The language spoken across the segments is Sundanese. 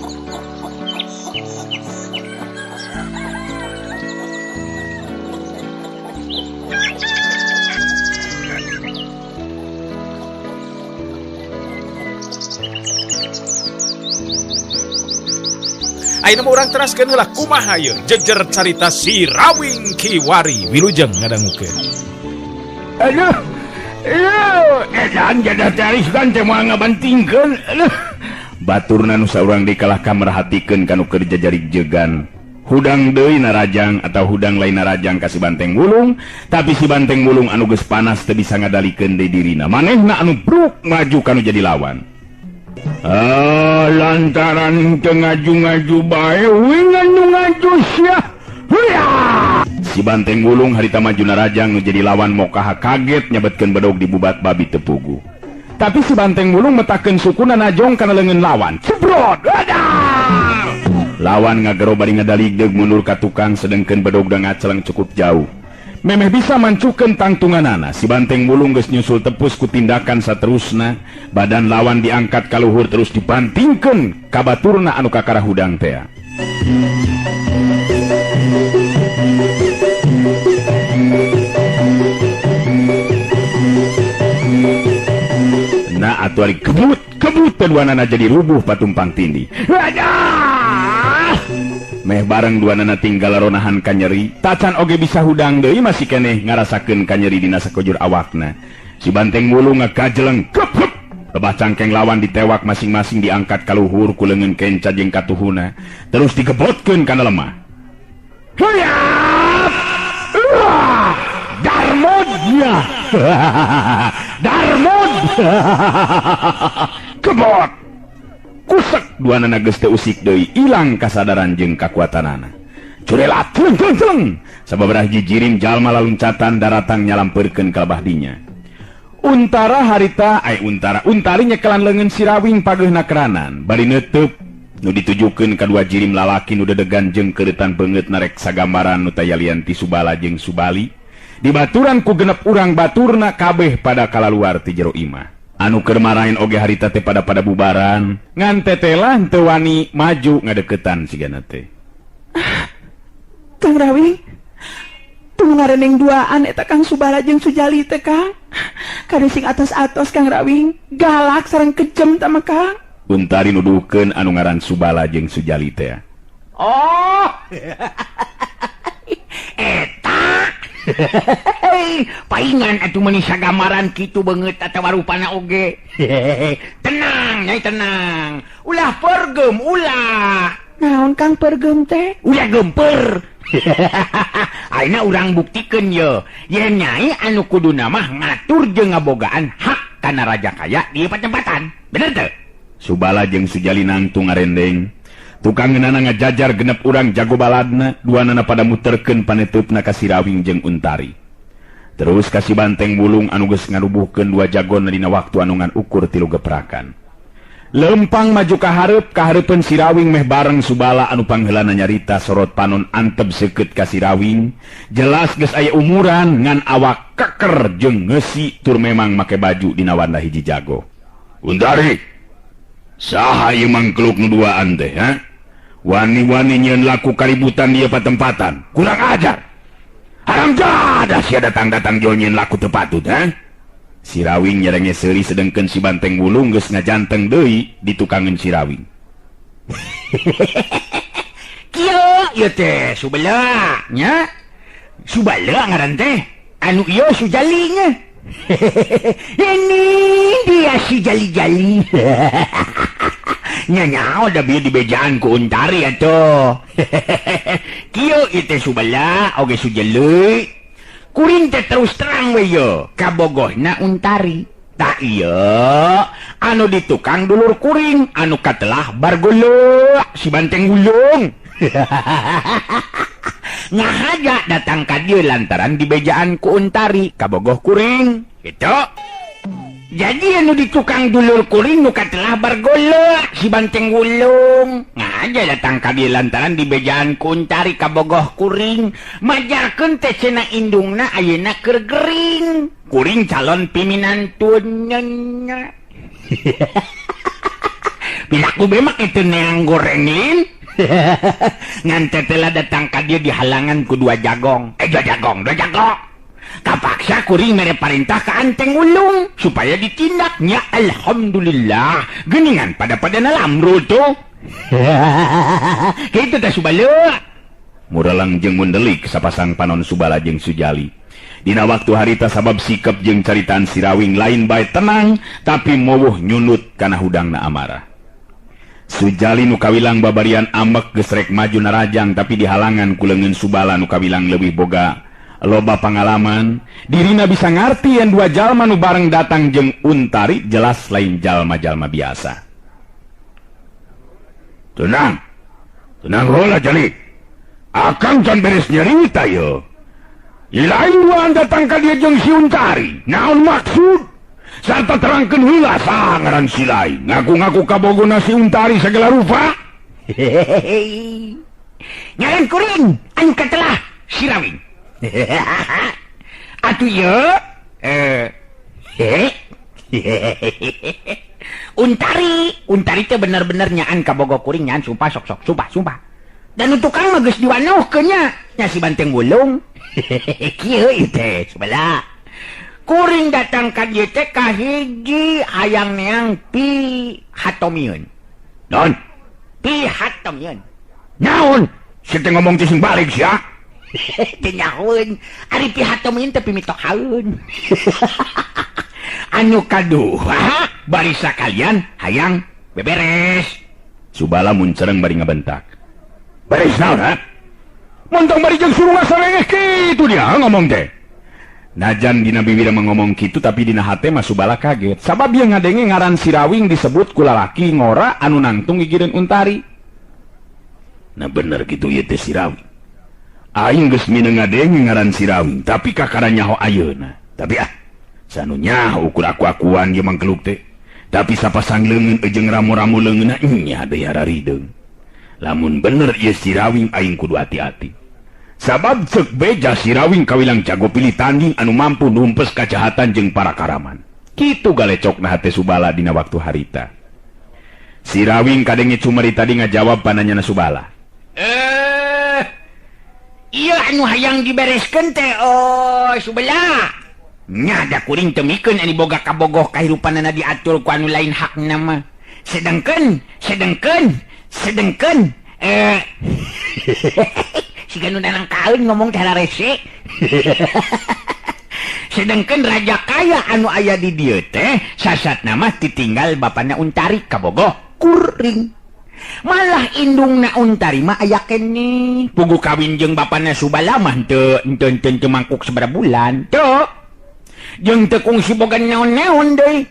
Ayeuna mah urang teraskeun heula kumaha ieu jejer carita si Rawing Kiwari wilujeng ngadangukeun. Aduh. Aduh, edan jadah teh sugan teh moal ngabantingkeun. Aduh. Baturna nu saurang dikalah ka merhatikeun kanu keur jajarik jegan. Hudang deui narajang atau hudang lain narajang ka si Banteng Wulung, tapi si Banteng Wulung anu geus panas teu bisa ngadalikeun deui dirina. Manehna anu bruk maju kanu jadi lawan. Ah, lantaran teu ngaju-ngaju bae wingan nu ngaju sia. Huya! Si Banteng Wulung harita maju narajang nu jadi lawan mokaha kaget nyabetkeun bedog di bubat babi tepugu. Tapi si Banteng Wulung metakeun sukuna najong kana leungeun lawan. Cebrot! Adah! Lawan ngagero bari ngadaligdeug mundur ka tukang sedengkeun bedog da ngaceleng cukup jauh. Memeh bisa mancukeun tangtunganana, si Banteng Wulung geus nyusul tepus ku tindakan saterusna, badan lawan diangkat ka luhur terus dibantingkeun ka baturna anu kakara hudang tea. Nah atuh ari kebut kebut duanana jadi rubuh patumpang tindih. Adah! Meh bareng duanana tinggal ronahan kanyeri, tacan oge bisa hudang deui masih keneh ngarasakeun kanyeri dina sakujur awakna. Si Banteng Wulung ngakajeleng kep kep. Lebah cangkeng lawan ditewak masing-masing diangkat ka luhur ku leungeun kenca jeung katuhuna, terus digebotkeun kana lemah. Huyap! Darmodnya. Darmod. Kebot. Kusek duanana geus teu usik deui, ilang kasadaran jeung kakuatanana. Curelat celeng celeng celeng. Sababaraha jijirim jalma laluncatan daratang nyalampeurkeun ka lebah dinya. Untara harita ai untara untari nyekelan leungeun si Rawing pageuhna keranan bari neuteub nu ditujukeun ka dua jirim lalaki nu dedegan jeung keuretan beungeut narek sagambaran nu tayalian ti Subala jeung Subali. Dibaturan ku genep urang baturna kabeh pada kalaluar ti jero imah. Anu keur marahin oge harita teh pada pada bubaran ngan tetelah teu wani maju ngadeukeutan sigana teh. Kang Rawing, tunggu ngareneng duaan eta Kang Subala jeung Sujali teh Kang. Kade sing atos-atos Kang Rawing, galak sareng kejem tah mah Kang. Untari nuduhkeun anu ngaran Subala jeung Sujali teh. Oh. Eta. Paingan atuh meuni sagamaran kitu beungeut atawa rupana oge. Tenang, nyai tenang. Ulah pergem, ulah. Naon Kang pergem teh? Ulah gemper. Ayeuna urang buktikeun ye. Yen nyai anu kuduna mah ngatur jeung ngabogaan hak kana raja kaya di patempatan. Bener teu? Subala jeung Sujali nangtung ngarendeng. Tukang ngeunana ngajajar genep urang jago baladna, duanana pada muterkeun paneuteup ka si Rawing jeung Untari. Terus ka si Banteng Wulung anu geus ngarubuhkeun dua jagona dina waktu anu ngan ukur 3 geprakan. Lempang maju ka hareup, ka hareupeun si Rawing meh bareng Subala anu pangheulana nyarita sorot panon antep seukeut ka si Rawing. Jelas geus aya umuran ngan awak keker jeung ngeusi tur memang make baju dina wanda hiji jago. Untari, saha ieu mangkluk nu duaan teh, ha? Wani-wani nyieun laku kaributan ieu patempatan. Kurang ajar. Haram jadah sia datang-datang jol nyieun laku teu patut, ha? Si Rawing nyerenge seuri sedengkeun si Banteng Wulung geus ngajanteng deui ditukangeun si Rawing. Kieu ieu teh Subala nya. Subala ngaran teh. Anu ieu Sujali nya. Ini dia si Jali-jali. Nya da bieu dibejaan ku Untari atuh. Kieu ieu teh Subala oge Sujali. Kuring teh terus terang we ye kabogohna Untari. Tak ieu anu ditukang dulur kuring anu katelah bargolok si Banteng Wulung. Ngahaja datang ka dieu lantaran dibejaan ku Untari kabogoh kuring gitu. Jadi anu ditukang dulur kuring nu katelah bargolok si Banteng Wulung. Ngahaja datang ka dieu lantaran dibejaan ku Untari kabogoh kuring. Majarkeun teh cenah indungna ayeuna keur gering. Kuring calon piminantun nya. Piraku bemak itu neang gorengin. Ngan tetela datang ka dia dihalangan ku dua jagong. Dua jagong, dua jagong. Kapaksa kuring mere parintah ka Anteng Ulung supaya ditindaknya. Alhamdulillah. Geningan pada-pada nalamru tuh. Kitu teh Subala. Muralang jeung mundelik sapasang panon Subala jeung Sujali. Dina waktu harita sabab sikap jeung caritaan Sirawing lain bae tenang tapi mowuh nyunut kana hudangna amarah. Sujali nu kawilang babarian ambek geus rek maju narajang tapi dihalangan ku leungeun Subala nu kawilang leuwih boga loba pangalaman. Dirina bisa ngarti yen dua jalma nu bareng datang jeung Untari jelas lain jalma-jalma biasa. Tenang. Tenang heula Jali. Akang can beres nyarita ye. Lain duaan datang ka dia jeung si Untari. Naon maksud? Sarta terangkeun heula saha ngaran si lain. Ngaku-ngaku kabogona si Untari segala rupa. Ngaran kuring anu katelah Sirawing. Atuh ye Untari, Untari teh bener-bener nyaan kabogo kuring nyaan sumpah sok-sok sumpah sumpah. Dan tukang mah geus diwanohkeun nya nya si Banteng Wulung. Kieu ieu teh sebelah. Kuring datang ka dieu teh kahiji hayang neang pi hatomieun. Naon? Pi hatomieun. Naon? Si teh ngomong teh sing balik sia. Teu nyahoeun. Ari pi hatomieun teh pimitohaeun. Anu kadua bari sakalian hayang beberes. Subala muncereng bari ngabentak. Beres naon ha? Montong bari jeung surunga sarengeh kitu dia ngomong teh. Najan dina bibir mengomong kitu tapi dina hate mah Subala kaget. Sabab ieu ngadenge ngaran Sirawing disebut ku lalaki ngora anu nangtung gigireun Untari. Nah bener kitu ieu teh Sirawing. Aing geus mineng ngadenge ngaran Sirawing tapi kakara nyaho ayeuna. Tapi ah sanu nyaho ukur aku-akuan ieu mangkeluk teh. Tapi sapasang leungeun jeung ramu-ramu leungeunna nya deui hararideung. Lamun bener ieu Sirawing aing kudu hati-hati. Sabab ceuk beja Sirawing kawilang jago pilih tanding anu mampu numpes kajahatan jeung para karaman. Kitu galecokna hate Subala dina waktu harita. Sirawing kadenge cumeri tadi ngajawab pananyana Subala. Ieu anu hayang dibereskeun teh oh Subala. Nya da kuring teu mikeun anu boga kabogoh kahirupanana diatur ku anu lain hakna mah. Sedengkeun siga nu nanang kaeun ngomong teh rese. Sedengkeun raja kaya anu aya di dieu teh sasatna mah ditinggal bapana Untari kabogoh kuring. Malah indungna Untari mah aya keneh. Puguh kawin jeung bapana Subala mah teu teu mangkuk sabaraha bulan teu. Jeung teu kungsi boga naon-naon deui.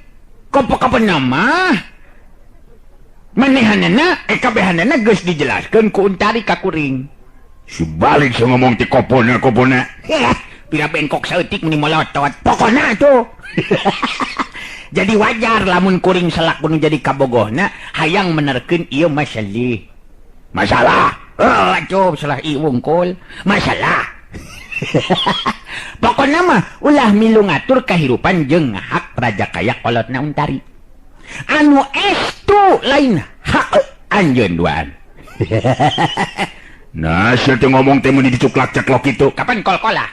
Kopo-kopona mah manehanana kabehanana geus dijelaskeun ku Untari ka kuring. Si balik si ngomong ti kopona-kopona. Pira bengkok saeutik meni molotot. Pokona tuh. Jadi wajar lamun kuring selaku nu jadi kabogohna hayang menerkeun ieu masalah. Masalah. Oh, atuh salah ieu wungkul. Masalah. Pokona mah ulah milu ngatur kahirupan jeung hak raja kaya kolotna Untari. Anu estu lain hak anjeun duaan. Nah, sia teh ngomong teh mun dicuklak-ceklok kitu. Kapan kol-kolah?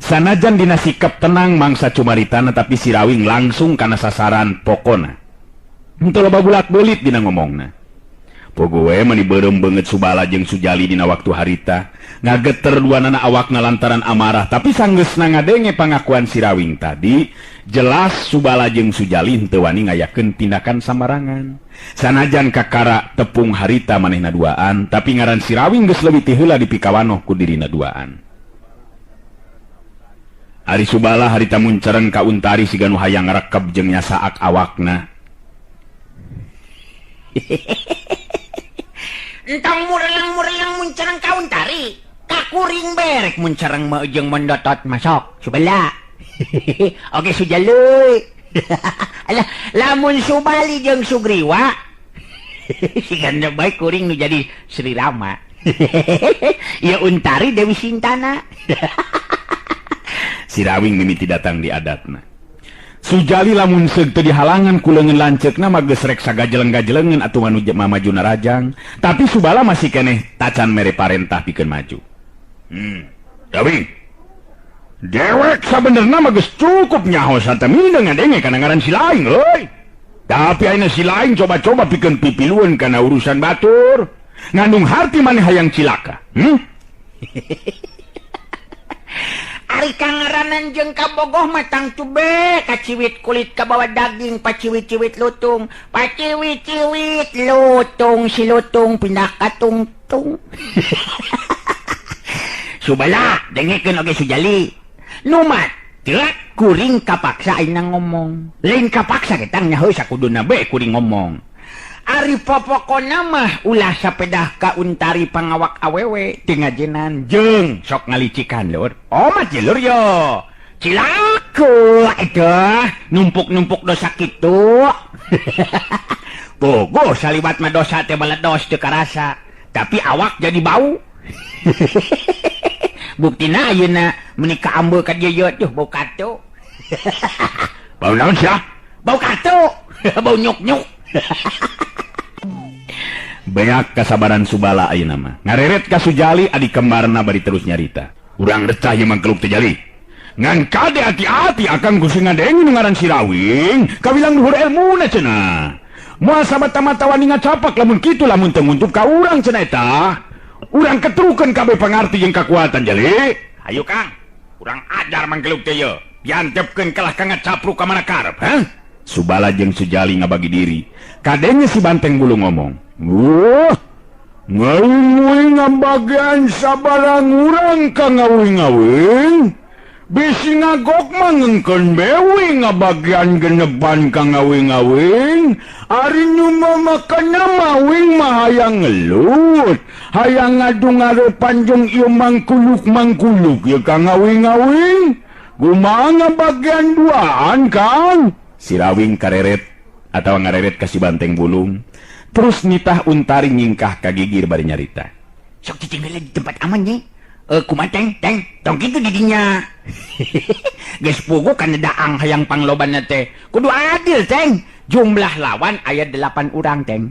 Sanajan dina sikap tenang mangsa cumaritana tapi Sirawing langsung kana sasaran pokona. Henteu loba bulat-belit dina ngomongna. Pogoe mani beureum beungeut Subala jeung Sujali dina waktu harita. Ngageter duanana awakna lantaran amarah tapi sanggeusna ngadenge pangakuan Sirawing tadi, jelas Subala jeung Sujali henteu wani ngayakeun tindakan sambarangan. Sanajan kakara tepung harita manehna duaan, tapi ngaran Sirawing geus leuwih ti heula dipikawanoh ku dirina duaan. Ari Subala harita muncereng ka Untari siga nu hayang ngarekeb jeung nyasaak awakna. Entong murelang-murelang muncereng ka Untari, ka kuring berek muncereng mah jeung mendotot masok Subala. Oke Sujaluy. Alah, lamun Subali jeung Sugriwa sigana bae kuring nu jadi Sri Rama. Ya Untari Dewi Sintana. Sirawing mimiti datang di adatna. Sujali lamun seug teu dihalangan ku leungeun lanceukna mah geus rek sagajeleng-gajelengeun atuh anu mamaju narajang. Tapi Subala masih keneh tacan mere parentah pikeun maju. Rawing. Dewek sabenerna mah geus cukup nyaho sarta mindeng ngadenge kana ngaran si laing euy. Tapi ayeuna si laing coba-coba pikeun pipilueun kana urusan batur. Ngandung harti maneh hayang cilaka. Ari kangaranan jeung kabogoh mah tangtu be kaciwit kulit kabawa daging paciwit-ciwit lutung paciwit-ciwit lutung si lutung pindah ka tungtung. Subala dengekeun oge Sujali numat teu kuring kapaksa ayeuna ngomong lain kapaksa getang nya heuh sakuduna be kuring ngomong. Ari popokona mah ulah sapedah ka Untari pangawak awewe teu ngajenan jeung sok ngalicikan lur. Omat je lur yo. Cilaka eta numpuk-numpuk dosa kitu. Bogoh saliwat mah dosa teh baledos teu karasa, tapi awak jadi bau. Buktina ayeuna meuni kaambeul ka dieu ye tuh bau katu. Bau naon sia? Bau katu, bau nyuk-nyuk. Beak kasabaran Subala ayeuna mah. Ngareret ka Sujali adi kembarna bari terus nyarita. Urang recah ieu mangkeluk teh Jali. Ngan kade hati-hati akang kusi ngadenge nu ngaran si Rawing, kawilang luhur elmuna cenah. Moal samata-mata wani ngacapak lamun kitu lamun teu nguntup ka urang cenah eta. Urang ketrukeun kabeh pangarti jeung kakuatan Jali. Hayu Kang, urang ajar mangkeluk teh ye. Diantepkeun kalah ka ngacapruk ka mana karep, ha? Subala jeung Sujali ngabagi diri. Kadenge si Banteng Bulu ngomong. Wah, ngawing ngabagian sabarang urang ka ngawing-ngawing. Bisi ngagok mah ngengkeun bewi ngabagian geneban ka ngawing-ngawing. Ari nu mamakana mawing mah hayang ngelut, hayang ngadu ngarepan jeung ieu mangkuluk-mangkuluk ieu ka ngawing-ngawing. Kumaha ngabagian duaan, Kang? Si Rawing kareret atau ngareret ka si Banteng Bulung. Terus nitah Untari nyingkah ka gigir bari nyarita. Sok cicing heula di tempat aman ye. Kumaha teng teng tong kitu didinya. Geus puguh kana daang hayang panglobanna teh. Kudu adil teng. Jumlah lawan aya 8 urang teng.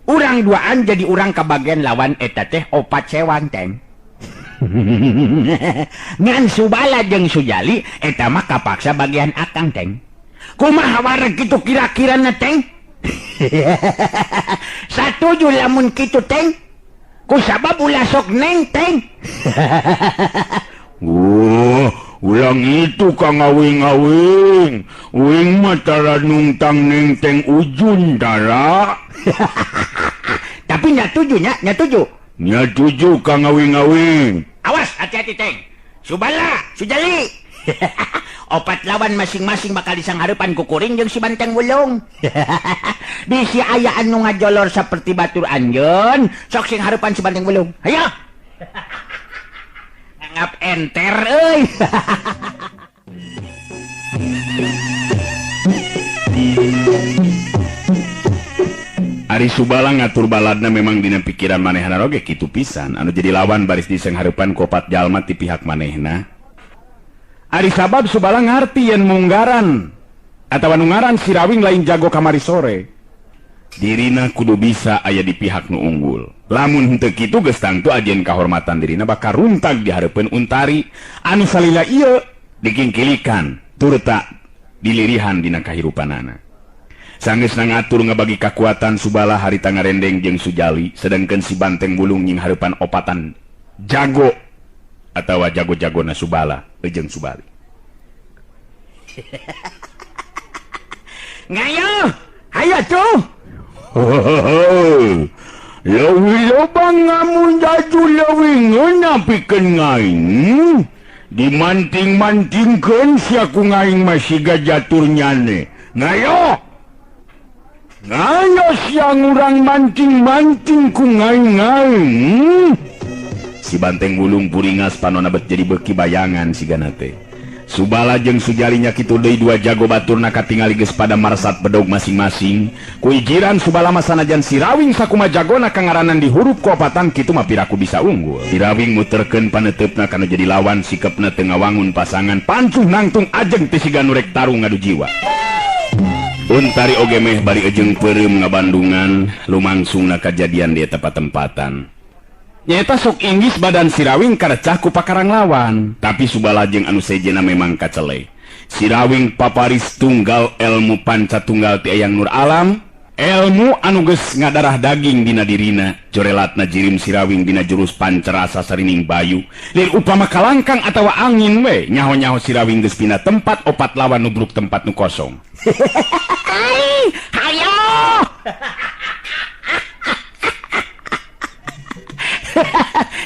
Urang duaan jadi urang kabagian lawan eta teh 4 sewan teng. Ngan Subala jeung Sujali eta mah kapaksa bagian akang teng. Kumaha wareg kitu kira-kirana teng? Satuju lamun kitu teng. Kusabab ulah sok neng teng. Wah, ulang itu ka ngawing-ngawing. Uing mah tara nungtang neng teng ujun tara. Tapi nyatuju nya, nyatuju. Nyatuju ka ngawing-ngawing. Awas hati-hati teng. Subala, Sujali. 4 lawan masing-masing bakal disangharepan ku kuring jeung si Banteng Wulung. Bisi aya anu ngajolor saperti batur anjeun, sok sing harepan si Banteng Wulung. Hayo. Ngap enter euy. Ari Subala ngatur baladna memang dina pikiran manehna oge kitu pisan anu jadi lawan baris disangharepan ku 4 jalma ti pihak manehna. Ari sabab Subala ngarti yen munggaran atawa nu ngaran si Rawing lain jago kamari sore. Dirina kudu bisa aya di pihak nu unggul. Lamun henteu kitu geus tangtu ajieun kahormatan dirina bakal runtag di hareupeun Untari anu salila ieu dikingkilikan turta dilirihan dina kahirupanana. Sanggeusna ngatur ngabagi kakuatan Subala harita ngarendeng jeung Sujali sedangkeun si Banteng Bulung nying hareupan opatan jago atawa jago-jagona Subala jeung Subali. Ngayo, hayo tuh. Leuwih loba ngamun jaju leuwih ngeunah pikeun ngaing. Dimanting-mantingkeun sia ku ngaing mah siga jatur nyane. Ngayo. Ngayo sia ngurang manting-manting ku ngaing-ngaing. Si Banteng Wulung puringas panona bet jadi beuki bayangan sigana teh. Subala jeung Sujalinya kitu deui dua jago baturna katingali geus pada marsat bedog masing-masing. Ku ijiran Subala mah sanajan si Rawing sakuma jagona kangaranan dihurup ku opatan kitu mah piraku bisa unggul. Si Rawing muterkeun paneuteup kana jadi lawan sikepna teu ngawangun pasangan pancuh nangtung ajeng teu siga nu rek tarung ngadu jiwa. Untari oge meh bari ejeng peureum ngabandungan lumangsungna kajadian di eta patempatan. Nyata sok inggis badan si Rawing karecah ku pakarang lawan, tapi Subala jeung anu sejena memang kacele. Si Rawing paparis tunggal ilmu panca tunggal ti Eyang Nur Alam, ilmu anu geus ngadarah daging dina dirina, jorelatna jirim si Rawing dina jurus pancarasa sarining bayu. Lir upama kalangkang atawa angin we, nyaho-nyaho si Rawing geus pindah tempat opat lawan nubruk tempat nu kosong. Hayo!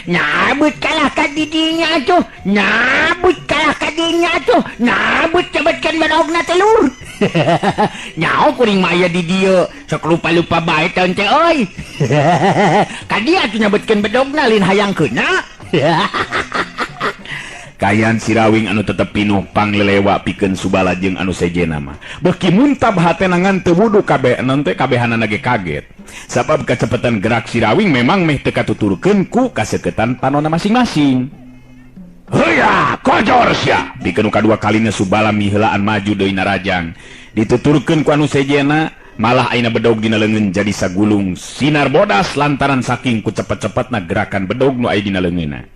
Nyabut kalah ka didinya tuh, nyabut kalah ka dinya tuh, nyabut cabetkeun bedogna telur. Nyaho kuring mah aya di dieu, sok lupa-lupa bae taun teh euy. Ka dieu atuh nyabetkeun bedogna lain hayang keuna. Kayan si Rawing anu tetep pinuh panglelewa pikeun Subala jeung anu sejena mah. Beuki muntab hatena ngan teu wudu kabeh teh kabehanana ge kaget. Sabab kacepetan gerak si Rawing memang meh teu katuturkeun ku kaseketan panona masing-masing. Heuya, kojor sia. Pikeun kadua kalina Subala miheulaan maju deui narajang. Dituturkeun ku anu sejena, malah aina bedog dina leungeun jadi sagulung sinar bodas lantaran saking ku cepet-cepetna gerakan bedog nu aya dina leungeunna.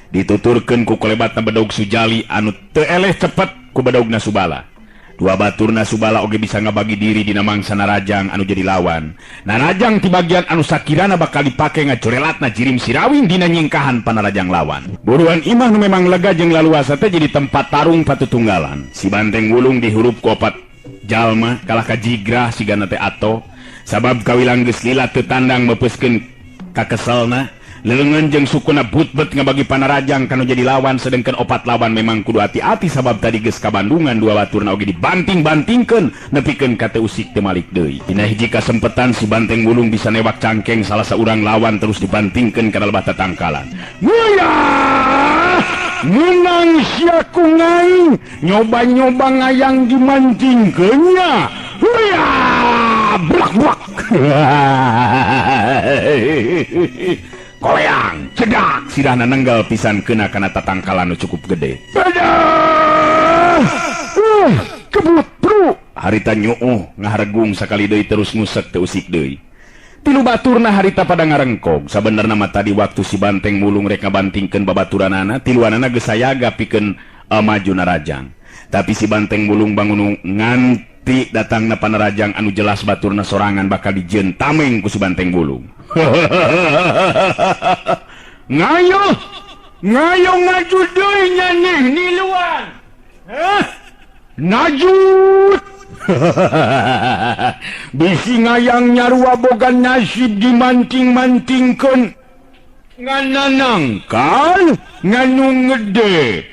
Dituturkeun ku kolebatna bedog Sujali anu teu eleh cepet ku bedogna Subala. Dua baturna Subala oge bisa ngabagi diri dina mangsa narajang anu jadi lawan. Narajang ti bagian anu sakirana bakal dipake ngacorelatna jirim si Rawing dina nyingkahan panarajang lawan. Buruan imah nu memang lega jeung laluasa teh jadi tempat tarung patutunggalan. Si Banteng Wulung dihurup ku opat jalma kalah ka jigrah sigana teh ato. Sabab kawilang geus lila teu tandang meupeuskeun kakeselna. Leungeun jeung sukuna butbet ngabagi panarajang kanu jadi lawan, sedengkeun opat lawan memang kudu hati-hati sabab tadi geus kabandungan dua baturna oge dibanting-bantingkeun nepikeun ka teu usik teu malik deui. Dina hiji kasempetan si Banteng Wulung bisa newak cangkeng salah saurang lawan terus dibantingkeun kana lebah tatangkalan. Nguyah! Menang sia ku ngaing, nyoba-nyoba ngayang dimantingkeun nya. Huyah! Blak-blak. Koleang, cedak, sirahna nenggal pisan kena kana tatangkalan nu cukup gede. Aduh! Kebut, bro. Harita nyuuh ngaharegung sakali deui terus ngusek teu usik deui. Tilu baturna harita pada ngarengkog. Sabenerna mah tadi waktu si Banteng Wulung rek ngabantingkeun babaturanana, tiluanana geus sayaga pikeun maju narajang. Tapi si Banteng Wulung bangun nganti datangna panarajang anu jelas baturna sorangan bakal dijieun tameng ku si Banteng Wulung. Ngayo, ngayo ngaju deui nyaneh niluan. Hah? Najut. Bisi ngayang nyarua boga nasib dimanting-mantingkeun. Ngananangkal nganu ngede.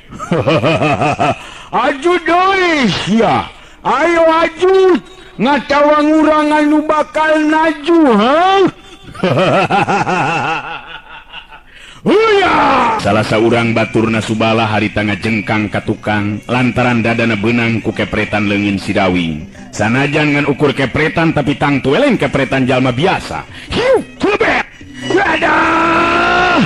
Aju deui sia. Ayo aju ngatawang urang anu bakal naju, ha? Salah saurang baturna Subala harita ngajengkang ka tukang lantaran dadana beunang ku kepretan leungeun si Rawing. Sanajan ngan ukur kepretan tapi tangtu eleng kepretan jalma biasa. Hiu, celebet. Dadah.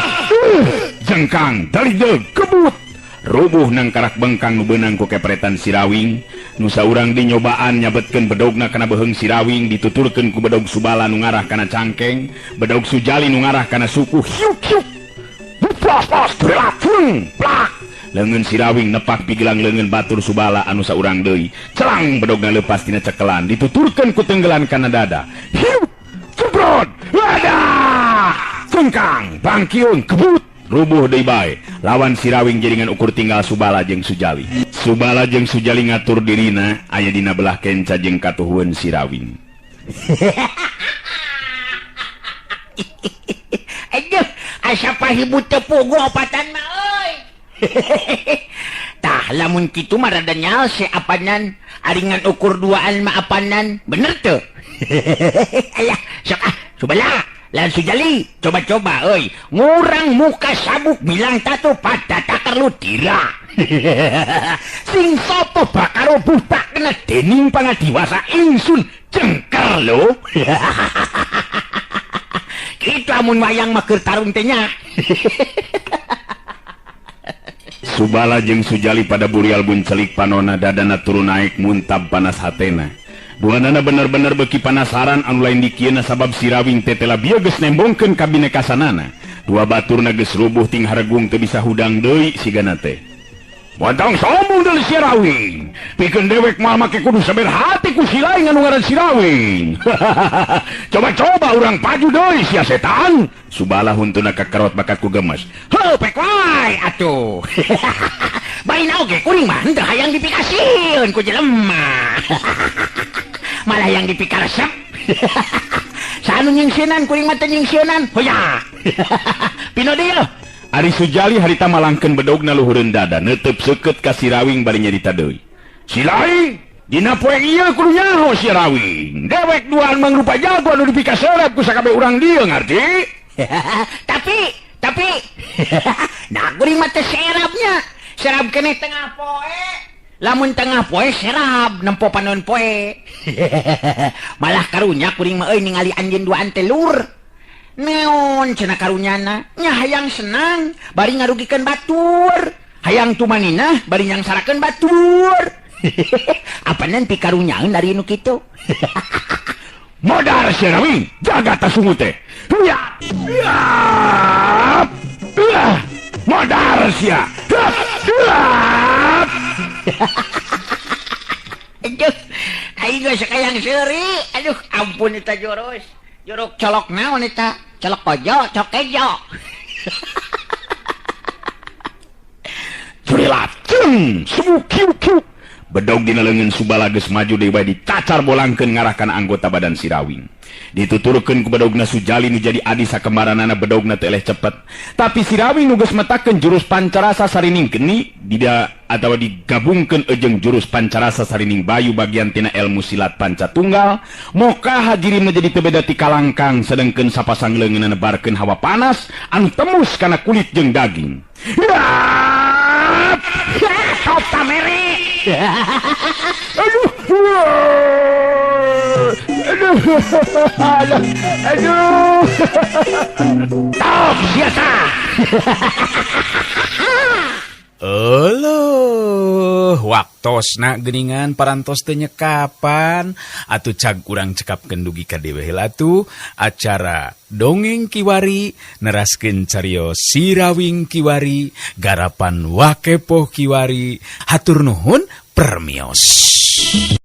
Jengkang, dalideug, kebut. Rubuh nang karak bengkang nu beunang ku kepretan si Rawing. Nu saurang dinyobaan nyabetkeun bedogna kana beuheung si Rawing, dituturkeun ku bedog Subala nu ngarah kana cangkeng, bedog Sujali nu ngarah kana suku. Hiuk hiuk. Plas plas plak plak. Leungeun si Rawing nepak pigelang leungeun batur Subala anu saurang deui. Celang bedogna leupas tina cekelan, dituturkeun ku tenggelan kana dada. Hiuk, cebrot. Wadah. Cengkang, bangkiun, kebut. Rubuh deui bae. Lawan si Rawing jadi ngan ukur tinggal Subala jeung Sujali. Subala jeung Sujali ngatur dirina aya dina belah kenca jeung katuhueun si Rawing. Aduh, asa pahibut teu puguh opatan mah euy. Tah lamun kitu mah rada nyalse apanan, ari ngan ukur duaan mah apanan, bener teu? Alah, sok ah, Subala. Lan Sujali, coba-coba euy. Ngurang muka sabuk bilang tatu pada takar lu tira. Sing sapa bakal robuh tak kena dening pangadiwasa ingsun jengker lho. Kitu amun wayang mah keur tarung teh nya. Subala jeung Sujali pada burial buncelik panona, dadana turun naik muntab panas hatena. Duanana bener-bener beuki panasaran anu lain dikieuna sabab si Rawing teh tela bieu geus nembongkeun ka binekasanana. Dua baturna geus rubuh ting haregung teu bisa hudang deui sigana teh. Montong sombong deui si Rawing. Pikeun dewek moal make kudu saber hati ku si lain anu ngaran si Rawing. Coba-coba urang paju deui sia setan. Subala huntuna kakerot bakat ku gemes. Heuh pek wae atuh. Baina oge kuring mah henteu hayang dipikasieun ku jelema. Malah yang dipikaresep. Sanu nyingsieunan kuring mah teu nyingsieunan. Hoya. Pino deui. Ari Sujali harita malangkeun bedogna luhureun dada neuteub seukeut ka si Rawing bari nyarita deui. Si lain dina poe ieu kudu nyaho si Rawing. Dewek duaan mangrupa jago anu dipikaserep ku sakabeh urang dieu ngarti? Tapi nah kuring mah teh serabnya. Serab keneh tengah poe. Lamun tengah poe serab nempo panon poe. Malah karunya kuring mah euy ningali anjeun duaan teh lur. Neon cenah karunyana nya hayang senang bari ngarugikeun batur, hayang tumaninah bari nyangsarakeun batur. Apa nanti karunyaeun dari nu kitu? Modar si Rawing, jaga tasungu teh. Ya. Modar sia. Aduh, aing geus hayang seuri. Aduh, ampun eta joros. Jorok colok naon eta? Colok kojo, colok kejo. Curilaceng, subu kiu kiu. Bedog dina leungeun Subala geus maju deui bae dicacar bolangkeun ngarah kana anggota badan si Rawing. Dituturkeun ku bedogna Sujali nu jadi adi sakembaranana bedogna teu eleh cepet. Tapi si Rawing nu geus metakeun jurus pancarasa sarining geni dida atawa digabungkeun jeung jurus pancarasa sarining bayu bagian tina ilmu silat panca tunggal, moka hajirimna jadi teu beda ti kalangkang sedengkeun sapasang leungeunna nebarkeun hawa panas anu tembus kana kulit jeung daging. Top tamere. Aduh. Aduh. Aduh. Top biasa. Euleuh, waktosna geuningan parantos teu nyekapan atuh cag urang cekapkeun dugi ka dewe heula atuh acara Dongeng Kiwari neraskeun carios Si Rawing Kiwari garapan Wakepoh Kiwari. Hatur nuhun permios.